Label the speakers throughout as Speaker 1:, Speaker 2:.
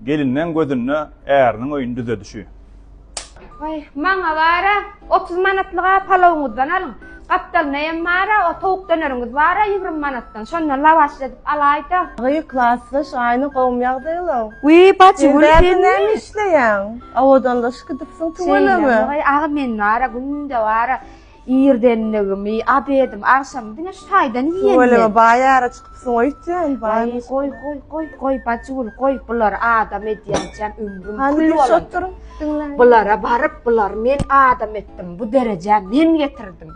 Speaker 1: Gelinleň gözünde äriniň öýüni düzedişi.
Speaker 2: Waý, maňa bar-a, 30 manatlyg-a palawyňyzdan alyň. Gapdalyna hem bar-a, o towuk döneriňiz bar-a 20 manatdan. Şondan lawaşly edip alaý-da.
Speaker 3: Gyý, klasdaş, Aýna gowumy ýagdaýlaň?
Speaker 2: Wiý, Bajygül,
Speaker 3: Sen
Speaker 2: senmi?
Speaker 3: näme işleýäň? Owadanlaşyp gidipsiň tüweleme.
Speaker 2: Şeýlemi? Aga, men bar-a, günde bar-a, irdenligimi, obedimi, agşamymy diňe şu taýdan iýen men.
Speaker 3: Tüweleme, baý ýere çykypsyň öýtýän, baý.
Speaker 2: Waý, goý, goý, goý, goý, Bajygül, goý, bulary adam edýänçäm ömrüm
Speaker 3: Hany
Speaker 2: kül
Speaker 3: geç
Speaker 2: bolandyr.
Speaker 3: otur, diňläýin.
Speaker 2: Bulara baryp, bulary men adam etdim, bu derejä men getirdim.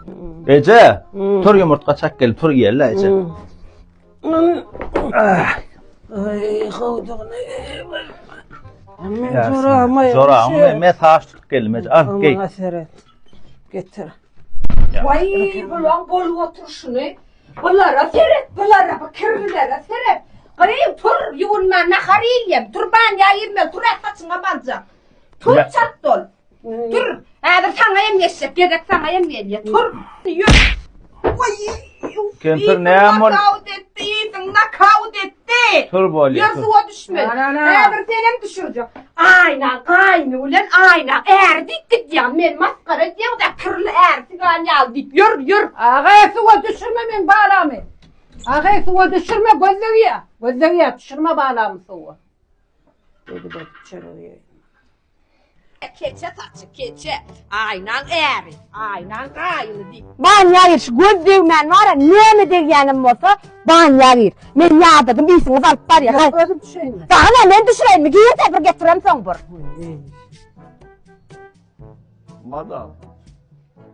Speaker 4: Eje, tur ýumurtga çak gel, tur iýeli eje.
Speaker 5: Ay howdugyny. Men jorama.
Speaker 4: Joraňmy? Mesaj tutup geldim eje. Al, geý.
Speaker 5: Maňa seret. Getir.
Speaker 2: Waý, bulaň bolup oturyşyny. Bulara seret, bulara, bu kirlilere seret. Gyz, tur, ýuwunman nahar iýilýär. Tur, banýa girmeli, tur, saçyňam aljak. Tur, çalt bol. Tur, häzir saňa hem geçjek, gezek saňa hem gelýär. Tur, ýör. Waý,
Speaker 4: Kempir näme bol?
Speaker 2: Nakaut etdi, ýitiň nakaut etdi.
Speaker 4: Tur bolýar.
Speaker 2: Ýör suwa düşmeli. Häzir senem düşürjek. Aýna gaýny bilen aýna äri diýip gidýän. Men masgara edýän da kirli äri sigan ýaly diýip ýör, ýör.
Speaker 5: Aga suwa düşürme men balamy. Aga suwa düşürme gözlegýä. Gözlegýä düşürme balamy suwa. Dedi de çörek iýeýin.
Speaker 2: Keçe saçy, keçe. Aýnaň äri, aýnaň gaýyny diýip. Banýa gir, şu göz degmän bar-a, näme degýänem bolsa, banýa gir. Men ýadadym, işiňizi alyp barýa.
Speaker 5: Ýok, özüm düşeýin.
Speaker 2: Dagy näme, men düşüreýinmi? Gir-de, bir getiremsoň bir.
Speaker 6: Madam,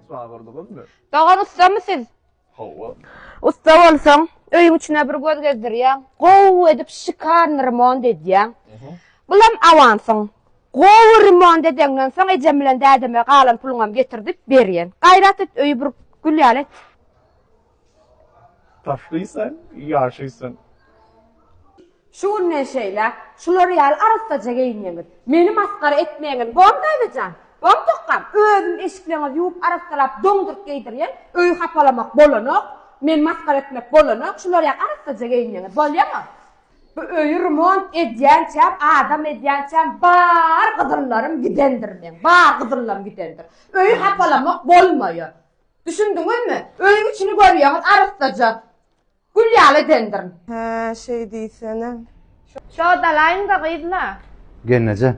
Speaker 6: çagyrdyňyzmy?
Speaker 2: Dogan ussamy siz?
Speaker 6: Hawa.
Speaker 2: Ussa bolsaň, öýüň içine bir göz gezdirýäň, gowy edip şikarny remont edýäň. Bulam awansyň. Gowy remont edeňden soň ejem bilen dädeme galan puluňam getirdip berýän. Gaýrat et, öýi bir gül ýaly et.
Speaker 6: Taşlysan, ýaşysan.
Speaker 2: Şu günden şeýläk şular ýaly arassaja geýinýäňiz. Meni masgara etmeýäňiz. Bormy daýza jan? Bormy tokgam? Özüm eşikleňizi ýuwup arassalap doňduryp geýdirýän. Öýi hapalamak bolanok. Meni masgara etmek bolanok. Şular ýaly arassaja geýinýäňiz. Bolýamy? Bu öýi remont edýänçäm, adam edýänçäm bar gyzyllarym gidendir meň. Bar gyzyllarym gidendir. Öýi hapalamak bolmaýar. Düşündiňizmi? Öýüň içini görýäňiz arassaja. Gül ýaly edendirin.
Speaker 3: Hä, şeý diýsene.
Speaker 2: Şot alaýyň-da gyzla.
Speaker 7: Gelneje,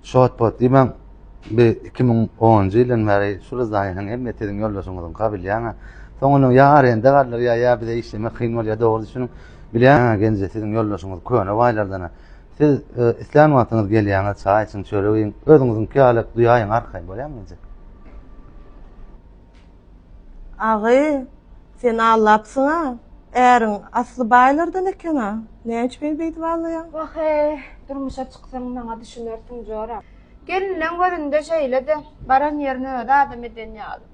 Speaker 7: şot-pot diýmäň, bi 2010-njy ýyldan bäri şul zdaýanyň hemme siziň ýoldaşyňyzyňka bilýäň-ä. Soň onuň ýa arenda galdyrýar, ýa bize işlemek kyn bolýar, dogry düşüniň. Bilýän-ä gelneje siziň ýoldaşyňyz köne baýlardan-a. Siz islän wagtyňyz gelýäňiz, çaý içiň, çörek iýiň, özüňiziňki ýaly duýaýyň arkaýyn, bolýamy gelneje?
Speaker 3: Agy, sen allapsyň-a. Äriň asly baýlardan eken-a. Näme üçin meni beýdip allaýaň?
Speaker 2: Wah-eý, durmuşa çyksaň maňa düşünersiň jora. Gelinleň gözünde şeýle-de, baran ýerini özi adam eden ýaly.